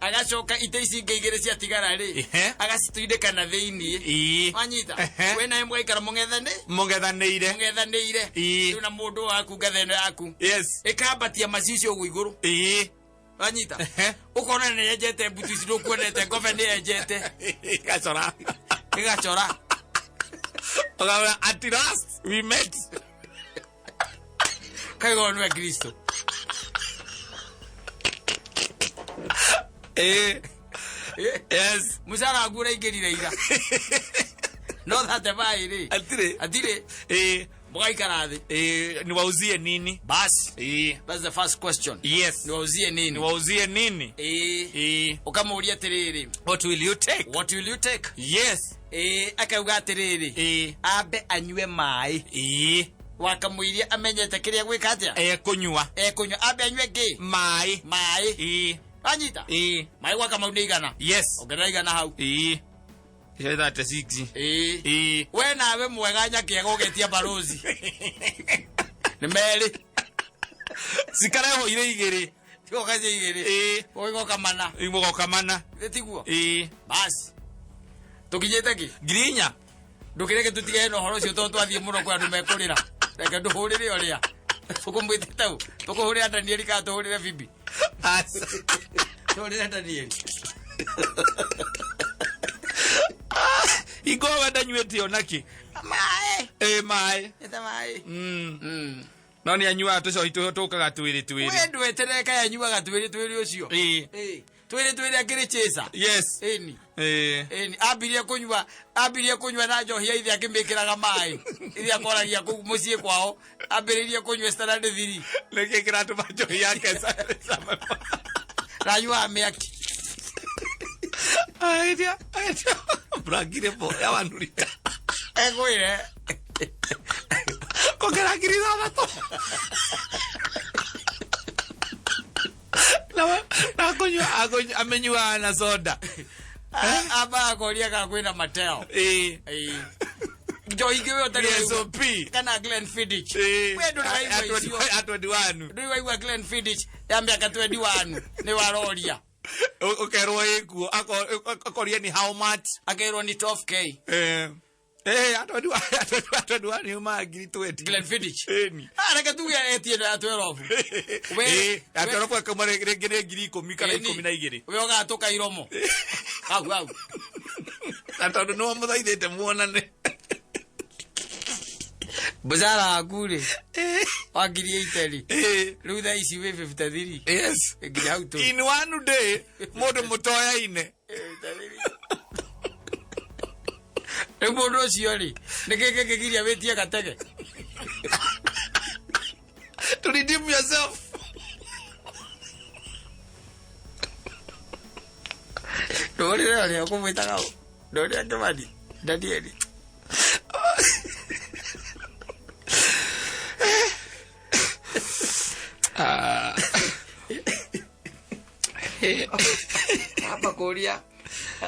Agacoka ite ici ingĩ igĩrĩ ciatigara rĩ. Agacitindĩka na thĩiniĩ. Nwanyita? We nawe mũgaikara Mũng'ethanĩire. Mũng'ethanĩire. Rĩu na mũndũ waku ngatha ĩno yaku. Yes. Ĩkambatia macicio ũguo igũrũ. Nwanyita? Ũkona nĩ yenjete mbutu ici ndũkuonete ngobe nĩ yenjete. Ĩgacora. Ĩgacora. Ũkauga, at last we met. Kaigua nĩwe Kristo. Yes. Mũcara waku ũraingĩrire ira. No 35 rĩ. Atirĩ. Atirĩ. Mũgaikara thĩ. Niwauzie nini? Basi. That's the first question. Yes. Niwauzie nini? Niwauzie nini? Ũkamũria atĩrĩrĩ. What will you take? What will you take? Yes. Akauga atĩrĩrĩ. Ambe anyue maĩ. Wakamũiria amenyete kĩrĩa gwĩka atĩa? Ekũnyua. Ekũnyua. Ambe anyue kĩ? Maĩ. Maĩ. Wanyita? Maĩ gwa Kamau nĩ igana. Yes. Ongerera igana hau. Icio 36. We nawe mwega nyakĩega ũgetia barozi. Nĩ merĩ. Cikarehwo irĩ igĩrĩ. Cigoka ciĩ igĩrĩ. Ũgĩgoka mana. Igũgoka mana. Nĩ tiguo? Basi. Tũkinyĩte kĩ? 4,000. Ndũkĩreke tũtigane na ũhoro ũcio tondũ twathiĩ mũno kwĩ andũ mekũrĩra. Reke ndũhũrĩre ũrĩa. Tũkũmwĩtĩte ũ? Tũkũhũrĩra Danieli kana tũhũrĩre Bibi? Aca. Tũhũrĩre Danieli. Ingowe ndanyuĩte onakĩ? Maĩ. Maĩ. Ĩta maĩ. No nĩ anyuaga tũcohi tũkaga twĩrĩ twĩrĩ. We ndweterere kaĩ anyuaga twĩrĩ twĩrĩ ũcio? Twĩrĩ twĩrĩ akĩrĩ chaser. Yes. Ĩni. Ĩni. Ambirie kũnyua, ambirie kũnyua na njohi ya ithe akĩmĩkĩraga maĩ. Ithe akoragia kũu mũciĩ kwao. Ambĩrĩirie kũnyua standard 3. Nĩkĩ kĩratũma njohi yake Na anyuaga mĩaki. Aĩtia, aĩtia. Mburangire bo ya wanurika. Ekwĩre. Kongera 6,000. Na akũnyua, akũnyua, amenyuaga na soda. Amba akoria kana kwĩna Mateo. Njohi ingĩ we ũtarĩ waigua. SOP. Kana Glenfiddich. We ndũrĩ waigua icio. A 21. Ndũrĩ waigua Glenfiddich ya mĩaka 21. Nĩ waroria. Ũkerwo ĩkuo, akoria ni how much? Akerwo ni 12K. A 21, a 21 nĩ yumaga ngiri 20. Glenfiddich. Ĩni. Reke tuge etie ya 12. Ya 12 ĩkauma rĩngĩ nĩ ngiri ikũmi kana Ĩni. ikũmi na igĩrĩ. We ũgatũka iromo. Hau, hau. Na tondũ nĩwe mũthaithĩte muonane. Mũcara waku rĩ, wa ngiri eighty rĩ. Rĩu thaa ici wĩ 53. Yes. Nginya hau tũrĩ. In one day, mũndũ mũtoyaine. Rĩu mũndũ ũcio rĩ, nĩ kĩ kĩngĩgiria wĩtie gatege? To redeem yourself. Ndũrĩre ũrĩa ũkũmwĩtaga ũ? Ndũrĩre Kĩmani, Danieli. Amba kũria,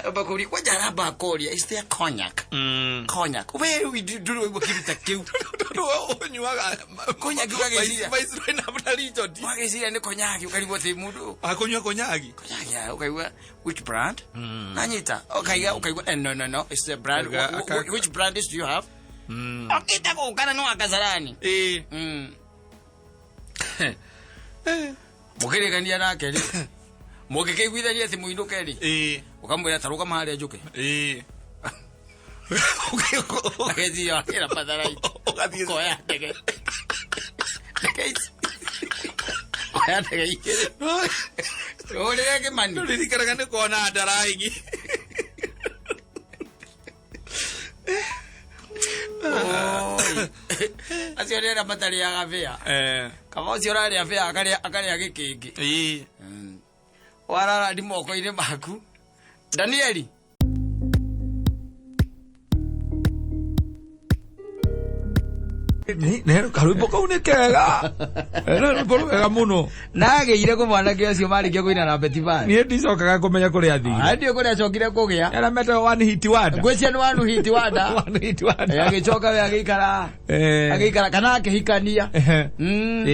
amba kũria, kwanja aramba akoria, is there cognac? Cognac. We rĩu ndũrĩ waigua kĩndũ ta kĩu. Tondũ we ũnyuaga Cognac ũgagĩciria. Viceroy na Richard. Ũgagĩciria nĩ cognac, ũkarigwo atĩ mũndũ. Akũnyua cognac? Cognac, ya, ũkaigua which brand? Nanyita. Ũkaiga, ũkaigua, no, no, no, it's the brand. Which brand is do you have? Okita gũkana no akazarani. Mũkĩrĩkania nake rĩ. Mũngĩkĩiguithania atĩ mũinũke rĩ. Ũkamwĩra ta rũgama harĩa njũke. Agĩthiĩ akĩra Matharaita. Ũgathiĩ. Ũkoya ndege. Ndege ici. Oya ndege igĩrĩ. Ũrĩre Kĩmani. Ndũririkanaga nĩ kuona ndaraigi. Oi. Acio nĩ arĩa matarĩaga bĩa. Kaba ũcio ũrarĩa bĩa akarĩa gĩkĩngĩ. Warara ndi moko-inĩ maku. Danieli. Karwĩmbo kau nĩ kega. Nĩ rwĩmbo rwega mũno. Nagĩire kũ mwanake ũcio marĩkia kũina na Betty Band? Niĩ ndicokaga kũmenya kũrĩa athire. Ndiũĩ kũrĩa acokire kũgĩa. Arĩa metagwo One Hit Wonder. Ngwĩciria nĩ One Hit Wonder. One Hit Wonder. Agĩcoka we agĩikara. Agĩikara kana akĩhikania.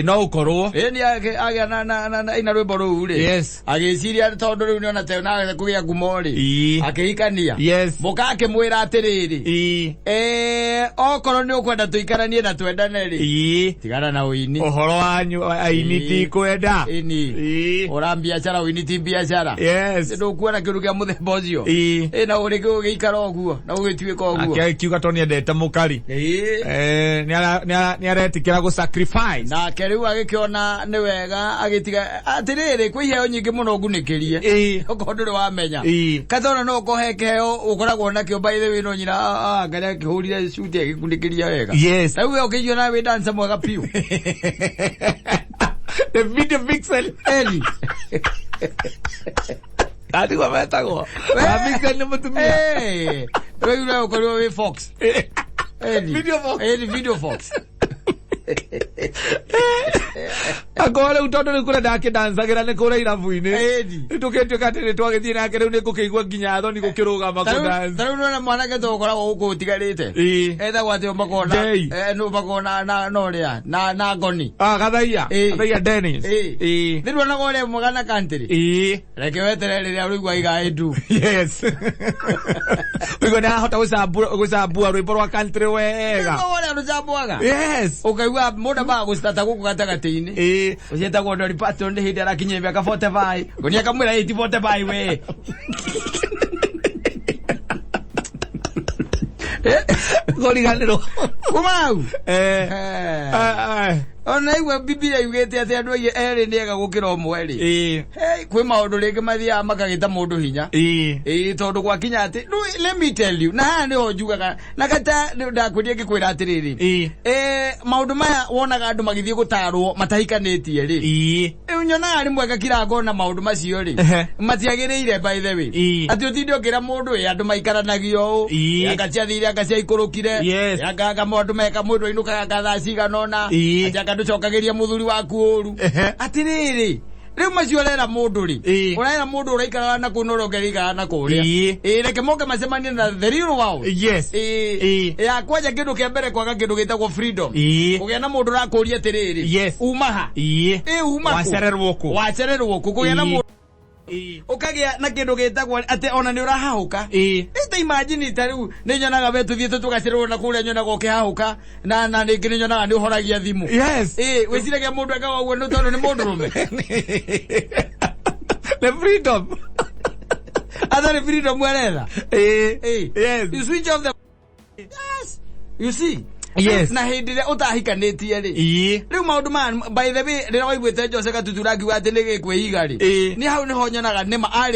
No ũkorwo. Ĩni agĩa na ina rwĩmbo rũu rĩ. Yes. Agĩciria tondũ rĩu nĩona ta nagete kũgĩa ngumo rĩ. Akĩhikania. Yes. Mũka akĩmwĩra atĩrĩrĩ. Okorwo nĩ ũkwenda tũikaranie na twendane rĩ. Tigana na ũini. Ũhoro wanyu aini tikwenda. Ĩni. Ora biacara ũini ti biacara. Yes. Ndũkuona kĩndũ kĩa mũthemba ũcio. Na ũrĩkĩ ũgĩikara ũguo na ũgĩtuĩka ũguo. Ake akiuga tondũ nĩendete mũkari. Nĩ aretikĩra gũ sacrifice. Nake rĩu agĩkĩona nĩ wega agĩtiga atĩrĩrĩ kwĩ iheo nyingĩ mũno ngunĩkĩrie. Okorwo ndũrĩ wamenya. Katona no ũkohe kĩheo ũkoragwo nakĩo by the way no nyina Ngai akĩhũrire cuti agĩkunĩkĩria wega. Yes. Rĩu we Ũkĩigua nawe wĩ dancer mwega piũ. The video vixen. Eli. Atigwo metagwo. Wa vixen nĩ mũtumia. Eh, wewe ura ukorwo wĩ fox. Eli. Video fox. Eli video fox. Akorwo rĩu tondũ rĩu kũrĩa ndakĩdancagira nĩ kũrĩa irabu-inĩ. Ĩni. Tũgĩtuĩka atĩ nĩ twagĩthiĩ nake rĩu nĩ ngũkĩigua nginya thoni gũkĩrũgama kũdance. Ta rĩu nĩwona mwanake to ũkoragwo gũkũ ũtigarĩte. Ĩĩ. Etagwo atĩ ũmakorwo na Jay. eh, nũ ũmakorwo na na na ũrĩa na na ngoni. Ah, Gathaia. Ĩĩ. Gathaia Dennis. Ĩĩ. Ĩĩ. Nĩ nduonaga ũrĩa mwega na country. Ĩĩ. Reke weterere rĩrĩa ũrĩigua iga ĩndu. Yes. Ũigua nĩ ahota gũcambua rwĩmbo rwa country wega. Nĩguo ũrĩa rũcambuaga. Yes. Ũkaigua mũndũ ambaga gũcitata gũkũ gatagatĩ-inĩ. Ĩĩ. Ũciĩtagwo Dolly Parton nĩ hĩndĩ arakinyia mĩaka 45. Ngoni akamwĩra ĩ ti 45 we. Kũriganĩrwo. Kuma hau. Eh. Eh. Ah, ah. Ona igua Bibilia yugĩte atĩ andũ aingĩ erĩ nĩ ega gũkĩra ũmwe rĩ. Ĩĩ. Hey, kwĩ maũndũ rĩngĩ mathiaga makagĩta mũndũ hinya. Ĩĩ. Ĩĩ tondũ gwakinya atĩ rĩu let me tell you na haha nĩho njugaga na kata ndakwĩria ngĩkwĩra atĩrĩrĩ. Ĩĩ. Eh, maũndũ maya wonaga andũ magĩthiĩ gũtarwo matahikanĩtie rĩ. Ĩĩ. Rĩu nyonaga rĩmwe ngakira ngona maũndũ macio rĩ Ehe. matiagĩrĩire by the way. Ĩĩ. Atĩ ũtinde ũkĩra mũndũ ĩ andũ maikaranagia ũũ. Ĩĩ. Anga ciathire anga ciaikũrũkire. Yes. Anga anga mũndũ meka mũndũ ainũkaga anga thaa cigana ũna. Ĩĩ. Atĩ anga ndũcokagĩria mũthuri waku ũru. Ehe. Atĩrĩrĩ rĩu macio ũrera mũndũ rĩ. Ĩĩ. Ũrera mũndũ ũraikaraga na kũu na ũrĩa ũngĩ araikaraga na kũrĩa. Ĩĩ. Ĩĩ reke moke macemanie na the real world. Yes. Ĩĩ. Ĩĩ. Ya kwanja kĩndũ kĩa mbere kwaga kĩndũ gĩtagwo freedom. Ĩĩ. Kũgĩa na mũndũ ũrakũria atĩrĩrĩ. Yes. Uma ha? Ĩĩ. Ĩ uma kũ? Wacererwo kũ? Wacererwo kũ? Kũgĩa na Ĩĩ. mũndũ Ĩĩ. ũkagĩa na kĩndũ gĩtagwo atĩ ona nĩ ũrahahũka. Ĩĩ. Rĩu ta imagine ta rĩu nĩ nyonaga we tũthiĩte tũgacererwo na kũrĩa nyonaga ũkĩhahũka na na rĩngĩ nĩ nyonaga nĩ ũhoragia thimũ. Yes. Ĩ wĩciragia mũndũ ekaga ũguo nĩ tondũ nĩ mũndũrũme. The freedom. Atarĩ freedom aretha. Ĩĩ. Ĩ. Yes. You switch off the Yes. You see? Yes. Na hĩndĩ ĩrĩa ũtahikanĩtie rĩ. Ĩĩ. Rĩu maũndũ maya by the way rĩrĩa waiguĩte Jose Gatutura akiuga atĩ nĩ gĩkwĩiga rĩ. Ĩĩ. Nĩ hau nĩho nyonaga nĩma arĩ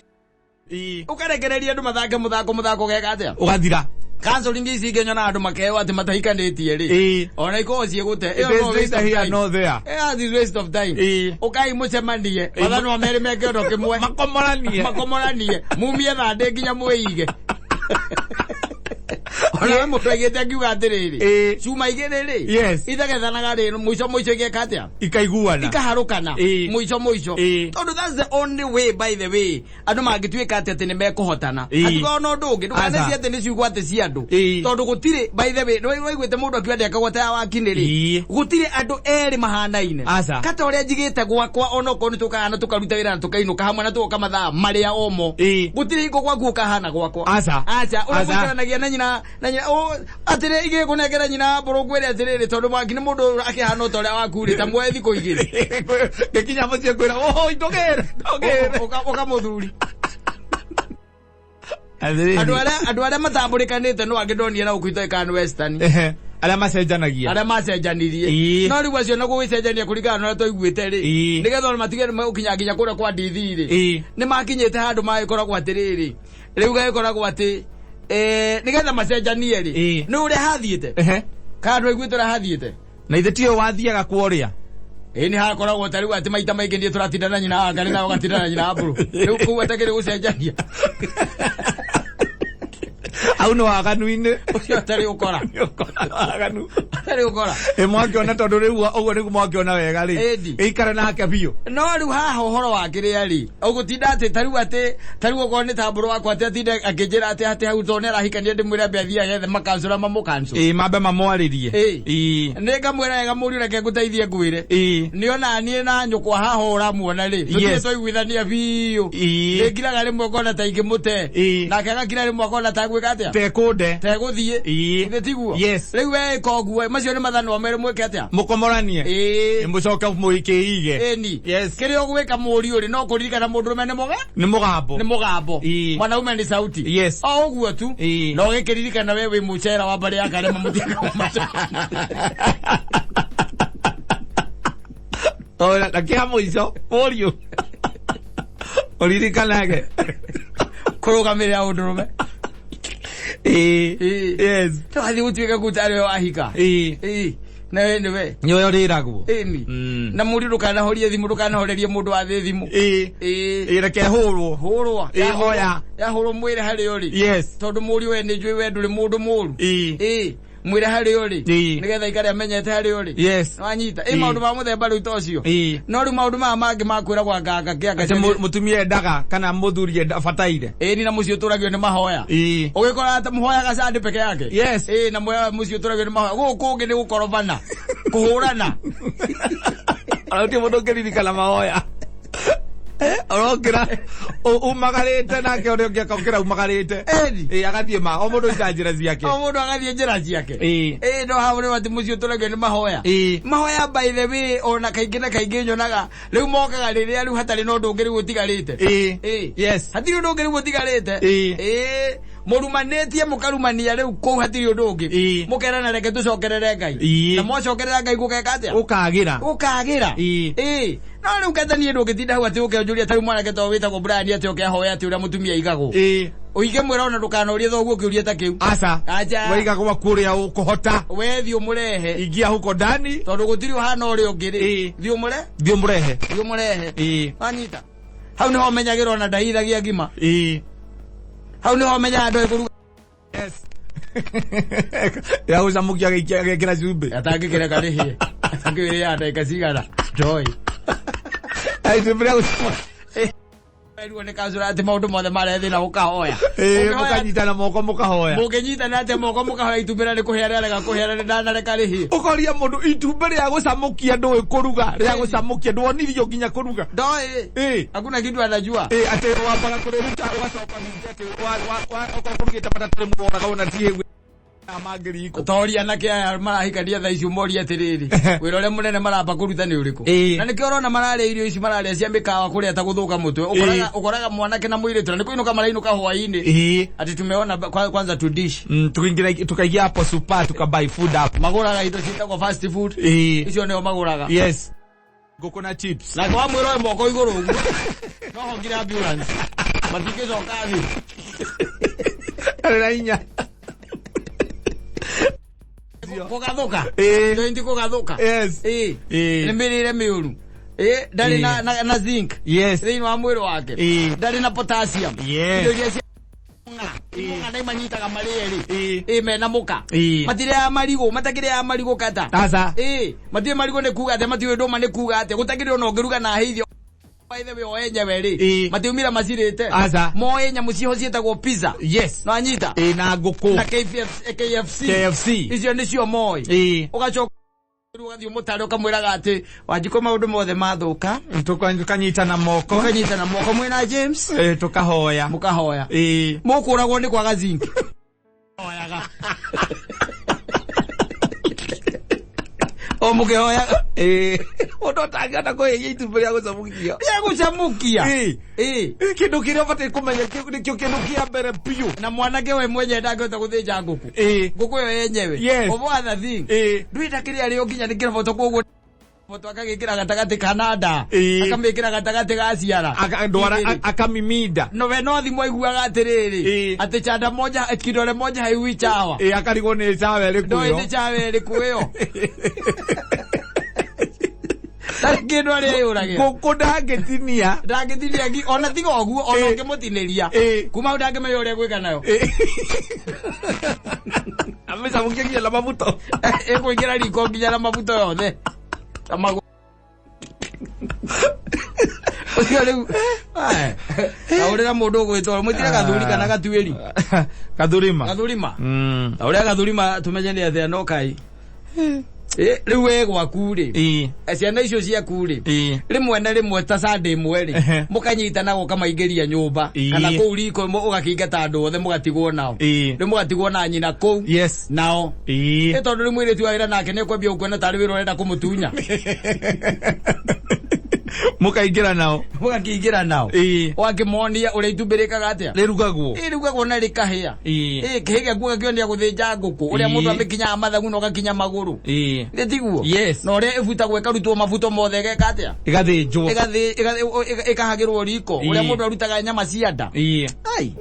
Ĩĩ. ũkarekereria andũ mathake mũthako mũthako ũgeka atĩa? Ũgathira. Counseling ici ingĩ nyonaga andũ makeheo atĩ matahikanĩtie rĩ. Ĩĩ. Ona ikoragwo ciĩgũte. It Ĩyo is no waste neither of here time. nor there. Eh, that is waste of time. Ĩĩ. Ũkai mũcemanie. Mathanwa merĩ me kĩondo kĩmwe. Makomoranie. Makomoranie. Mumie thandĩ nginya mwĩige. Ona we mũndũ aigĩte akiuga atĩrĩrĩ. Ĩĩ. Cuma igĩrĩ rĩ. Yes. Ithegethanaga rĩ mũico mũico igeka atĩa? Ikaiguana. Ikaharũkana. Ĩĩ. Mũico mũico. Ĩĩ. Tondũ that's the only way by the way andũ mangĩtuĩka atĩ atĩ nĩ mekũhotana. Ĩĩ. Hatikorwo na ũndũ ũngĩ. Ndũkanecirie Aca. atĩ nĩ ciugo atĩ cia andũ. Ĩĩ. Tondũ gũtirĩ by the way nĩ waiguĩte mũndũ akiuga ndekagwo ta ya wakinĩ rĩ. Ĩĩ. Gũtirĩ andũ erĩ mahanaine. Aca. Kata ũrĩa njigĩte gwakwa onokorwo nĩ tũkaga na tũkaruta wĩra na tũkainũka hamwe na tũgoka mathaa marĩa omo. Ĩĩ. Gũtirĩ hingo gwaku ũkahana gwakwa. Aca. Aca. Ũrĩa Aca. gũikaranagia na nyina na nyina atĩrĩ igĩkũnengera nyina mbũrũ ngwĩre atĩrĩrĩ tondũ mwaki nĩ mũndũ akĩhana ota ũrĩa waku rĩ ta muoe thikũ igĩrĩ. Ngĩkinya mũciĩ kwĩra, "Oh, ndũgĩre, ndũgĩre." Ũkamũthuri. Atĩrĩrĩ. Andũ arĩa andũ arĩa matambũrĩkanĩte no angĩ ndonire na gũkũ itoĩ kana Western. Ehe. Arĩa macenjanagia. Arĩa macenjanirie. Ĩĩ. No rĩu acio na gũgĩcenjania kũringana na ũrĩa twaiguĩte rĩ. Ĩĩ. Nĩgetha ona matige gũkinya nginya kũrĩa kwa ndithi rĩ. Ĩĩ. Nĩ makinyĩte handũ magĩkoragwo atĩrĩrĩ. Rĩu gagĩkoragwo atĩ eh, nĩgetha macenjanie rĩ. Ĩĩ. Nĩ ũrĩa hathiĩte. Ehe. Kana ndwaiguĩte ũrĩa hathiĩte. Na ithe tiyo wathiaga kũrĩa. Ĩĩ nĩ hakoragwo ta rĩu atĩ maita maingĩ niĩ tũratinda na nyina wa Ngarĩ nawe ũgatinda na nyina wa Mbũrũ. Rĩu kũu atakĩrĩ gũcenjania. Hau nĩ waganu-inĩ. Ũcio atarĩ ũkora. Nĩ ũkora waganu. Atarĩ ũkora. Ĩ mwakĩona tondũ rĩu ũguo nĩguo mwakĩona wega rĩ. Ĩndi. Ĩikare nake biũ. No rĩu haha ũhoro wa kĩrĩa rĩ ũgũtinda atĩ ta rĩu atĩ ta rĩu okorwo nĩ ta Mbũrũ wakwa atĩ atinde akĩnjĩra atĩ atĩ hau tondũ nĩ arahikania ndĩmwĩre ambe athiĩ agethe makancũra mamũkancũ. Ĩĩ mambe mamwarĩrie. Ĩĩ. Ĩĩ. Nĩ ngamwĩra wega mũriũ reke ngũteithie ngwĩre. Ĩĩ. Nĩ ona niĩ na nyũkwa haha ũramuona rĩ tũtirĩ Yes. twaiguithania biũ. Ĩĩ. Nĩ ngiraga rĩmwe ngona ta ingĩmũte. Ĩĩ. Nake agakira rĩmwe akona ta gwĩka atĩa? Tekũnde. Tegũthiĩ. Ĩĩ. Githĩ tiguo? Yes. Rĩu we ĩka ũguo macio nĩ mathanwa merĩ mwĩke atĩa? Mũkomoranie. Ĩĩ. Mũcoke mũkĩige. Ĩni. Yes. Kĩrĩa ũgwĩka mũriũ rĩ no kũririkana mũndũrũme nĩ mũga? Nĩ mũgambo. Nĩ mũgambo. Ĩĩ. Mwanaume nĩ sauti. Yes. O ũguo tu. Ĩĩ. No gĩkĩririkana we wĩ mũcera wa mbarĩ ya Karema mũtiga Ora, na kĩa mũico mũriũ. Ũririkanage. Kũrũgamĩrĩra ũndũrũme. Ĩĩ. Ĩĩ. Yes. Tũgathiĩ gũtuĩka kũu tarĩ we wahika. Ĩĩ. Ĩĩ. Nawe nĩwe. Nĩwe ũrĩragwo. Ĩni. Na mũriũ ndũkanahorie thimũ, ndũkanahorerie mũndũ wa thĩ thimũ. Ĩĩ. Ĩĩ. Ĩĩ, reke hũrwo. Hũrwa. Ĩĩ, hoya. Yahũrwo mwĩre harĩa ũrĩ. Yes. Tondũ mũriũ we nĩ njũĩ we ndũrĩ mũndũ mũru. Ĩĩ. Ĩĩ. Mwĩre harĩa ũrĩ. Ĩĩ. Nĩgetha aikare amenyete harĩa ũrĩ. Yes. Nĩwanyita. Ĩ Ĩĩ. maũndũ ma mũthemba rĩu ta ũcio. Ĩĩ. No rĩu maũndũ maya mangĩ ma kwĩragwo anga anga kĩanga. Atĩ mũtumia endaga kana mũthuri enda bataire. Ĩĩ ni na mũciĩ ũtũragio nĩ mahoya. Ĩĩ. Ũgĩkora atĩ mũhoyaga Sunday peke yake. Yes. Ĩĩ na mũciĩ ũtũragio nĩ mahoya. Gũkũ kũngĩ nĩ gũkorobana. Kũhũrana. Ona gũtirĩ mũndũ ũngĩririkana mahoya. Ũrokĩra umagarĩte nake ũrĩa ũngĩ akokĩra umagarĩte. Ĩni. Ĩĩ agathiĩ ma o mũndũ ica njĩra ciake. O mũndũ agathiĩ njĩra ciake. Ĩĩ. Ĩĩ no hau rĩu atĩ mũciĩ ũtũragio nĩ mahoya. Ĩĩ. Mahoya by the way ona kaingĩ na kaingĩ nyonaga rĩu mokaga rĩrĩa rĩu hatarĩ na ũndũ ũngĩ rĩu ũtigarĩte. Ĩĩ. Ĩĩ. Yes. Hatirĩ ũndũ ũngĩ rĩu ũtigarĩte. Ĩĩ. Ĩĩ. Mũrumanĩtie mũkarumania rĩu kũu hatirĩ ũndũ ũngĩ. Ĩĩ. Mũkerana reke tũcokerere Ngai. Ĩĩ. Na mwacokerera Ngai gũgeka atĩa? Ũkagĩra. Gũkagĩra. Ĩĩ. Ĩĩ. No rĩu kata niĩ ndũngĩtinda hau atĩ ũke ũnjũrie ta rĩu mwanake to wĩtagwo Brian atĩ oke ahoe atĩ ũrĩa mũtumia aigagwo. Ĩĩ. Ũige mwĩra ona ndũkanorie thoguo kĩũria ta kĩu. Aca. Aca. Waiga gwaku ũrĩa ũkũhota. We thiĩ ũmũrehe. Ingia huko ndani. Tondũ gũtirĩ ũhana ũrĩa ũngĩ rĩ. Ĩĩ. Thiĩ ũmũre. Thiĩ ũmũrehe. Thiĩ ũmũrehe. Ĩĩ. Wanyita. Hau nĩho menyagĩrwo ona ndahithagia ngima. Ĩĩ. Hau nĩho menyaga ndoĩ kũruga. Yes. Ya gũcamũkia agekĩra cumbĩ. Atangĩkĩreka rĩhĩe. Atangĩrĩa ndagĩka cigana. Ndoĩ. Itumbĩ rĩa gũcamũkia. Erwo nĩ kacũra atĩ maũndũ mothe marĩa thĩna ũkahoya. Ĩĩ, Ũngĩhoya- mũkanyitana moko mũkahoya. Mũngĩnyitana atĩa moko mũkahoya itumbĩ na nĩ kũhĩa rĩarega kũhĩa na ndanareka rĩhĩe. Ũkoria mũndũ itumbĩ rĩa gũcamũkia ndũĩ kũruga, rĩa gũcamũkia ndwonirio nginya kũruga. Ndoĩ. Ĩĩ. Hakuna kitu anajua. Ĩĩ, atĩ wambaga kũrĩruta ũgacoka ningĩ atĩ okorwo kũrugĩte matatũ rĩmwe wonaga wona ti hĩu mangĩ riko. Toria anake aya marahikania thaa ici ũmorie atĩrĩrĩ wĩra ũrĩa mũnene maramba kũruta nĩ ũrĩkũ Ĩĩ. na nĩkĩo ũrona mararĩa irio ici mararĩa cia mĩkawa kũrĩa ta gũthũka mũtwe ũkoraga, ũkoraga mwanake na mũirĩtu na nĩ kũinũka marainũka hwaĩ-inĩ Ĩĩ. atĩ tumeona kwanza tu dish Tukaingia hapo super tukabuy food hapo. magũraga indo ciĩtagwo fast food Ĩĩ. icio nĩo magũraga Yes. Ngũkũ na chips. nake wamwĩra oe moko igũrũ ũguo no hongire ambulance matingĩcoka thĩ Arĩ na hinya. Kũgathũka. Ĩĩ. Joint kũgathũka. Yes. Ĩĩ. Ĩĩ. Nĩ mĩrĩre mĩũru. Ĩĩ, ndarĩ na, Ĩĩ. na, na zinc Yes. thĩinĩ wa mwĩrĩ wake. Ĩĩ. Ndarĩ na potassium. Yes. Indo iria cia ng'a. Ng'a imanyitaga marĩ erĩ. Ĩĩ. Ĩĩ mena mũka. Ĩĩ. Matirĩaga marigũ, matakĩrĩaga marigũ kata. Aca. Ĩĩ, matirĩ marigũ nĩ kuga atĩa, matiũĩ ndũma nĩ kuga atĩa. Gũtakĩrĩ ona ũngĩruga na hĩithio by the way o enyewe rĩ. Ĩĩ. Matiumire macirĩte. Aca. Moĩ nyamũ ciho ciĩtagwo pizza. Yes. No anyita. Ĩĩ na ngũkũ. Na KFC. KFC. KFC. Icio nĩcio moĩ. Ĩĩ. Ũgacoka ũgathiĩ ũmũtare ũkamwĩraga atĩ Wanjikũ maũndũ mothe mathũka. Tukanyitana moko. Mũkanyitana moko mwĩna James. Ĩĩ, tukahoya. Mũkahoya. Ĩĩ. Mũkũragwo nĩ kwaga zinc. Hoyaga. O mũkĩhoyaga. Ĩĩ. Mũndũ atangĩhota kũhĩhia itumbĩ rĩa gũcamũkia. Rĩa gũcamũkia. Ĩĩ. Ĩĩ. Ĩĩ, kĩndũ kĩrĩa ũbatiĩ kũmenya nĩkĩo kĩndũ kĩa mbere biũ. Na mwanake we mwenyewe ndangĩhota gũthĩnja ngũkũ. Ĩĩ. Ngũkũ ĩyo yenyewe. Yes. Of other thing. Ĩĩ. Ndwĩta kĩrĩa rĩo nginya nĩ kĩroboto koguo moto akagĩkĩra gatagatĩ ka nanda. Ĩĩ. Akamĩkĩra gatagatĩ ga ciara. Ndwara Igĩrĩ. akamimida. No we no thimũ aiguaga atĩrĩrĩ. Ĩĩ. Atĩ chanda moja kidole moja haiui chawa. Ĩĩ, akarigwo nĩ chawa ĩrĩkũ Ndoĩ ĩyo. nĩ chawa ĩrĩkũ ĩyo. Ndarĩ kĩndũ arĩa ĩyũragĩra. Ngũkũ ndangĩtinia. Ndangĩtinia ona tiga ũguo ona Ĩĩ. ũngĩmũtinĩria. Ĩĩ. Kuma hau ndangĩmenya ũrĩa gwĩka nayo. Ĩĩ. Amĩcamũkia nginya na mabuto. Ĩkũingĩra riko nginya na mabuto yothe. Ta magũ. Ũcio rĩu. Taũrĩra mũndũ ũgwĩtwo mwĩtire gathuri kana gatuĩri. Gathurima. Gathurima. Taũrĩra gathurima tũmenye nĩ atĩa no kai. Rĩu we gwaku rĩ. Ĩĩ. Ciana icio ciaku rĩ. Ĩĩ. Rĩmwe na rĩmwe ta Sunday ĩmwe rĩ, Ehe. mũkanyitana ũkamaingĩria nyũmba Ĩĩ. kana kũu riko ũgakĩingata andũ othe mũgatigwo nao. Ĩĩ. Rĩu mũgatigwo na nyina kũu Yes. nao. Ĩĩ. Ĩ tondũ rĩu mũirĩtu wa wĩra nake nĩekwambia gũkuona tarĩ wĩra ũrenda kũmũtunya. Mũkaingĩra nao. Mũgakĩingĩra nao. Ĩĩ. Ũgakĩmonia ũrĩa itumbĩ rĩkaga atĩa. Rĩrugagwo. Ĩ rĩrugagwo na rĩkahĩa. Ĩĩ. Ĩ kĩhĩ gĩaku ũgakĩonia gũthĩnja ngũkũ ũrĩa Ĩĩ. mũndũ amĩkinyaga mathagu na ũgakinya magũrũ. Ĩĩ. Nĩ tiguo? Yes. Na ũrĩa ĩbutagwo ĩkarutwo mabuto mothe ĩgeka atĩa? Ĩgathĩnjwo. Ĩgathĩ ĩkahagĩrwo riko Ĩĩ. ũrĩa mũndũ arutaga nyama cia nda. Ĩĩ. Ai.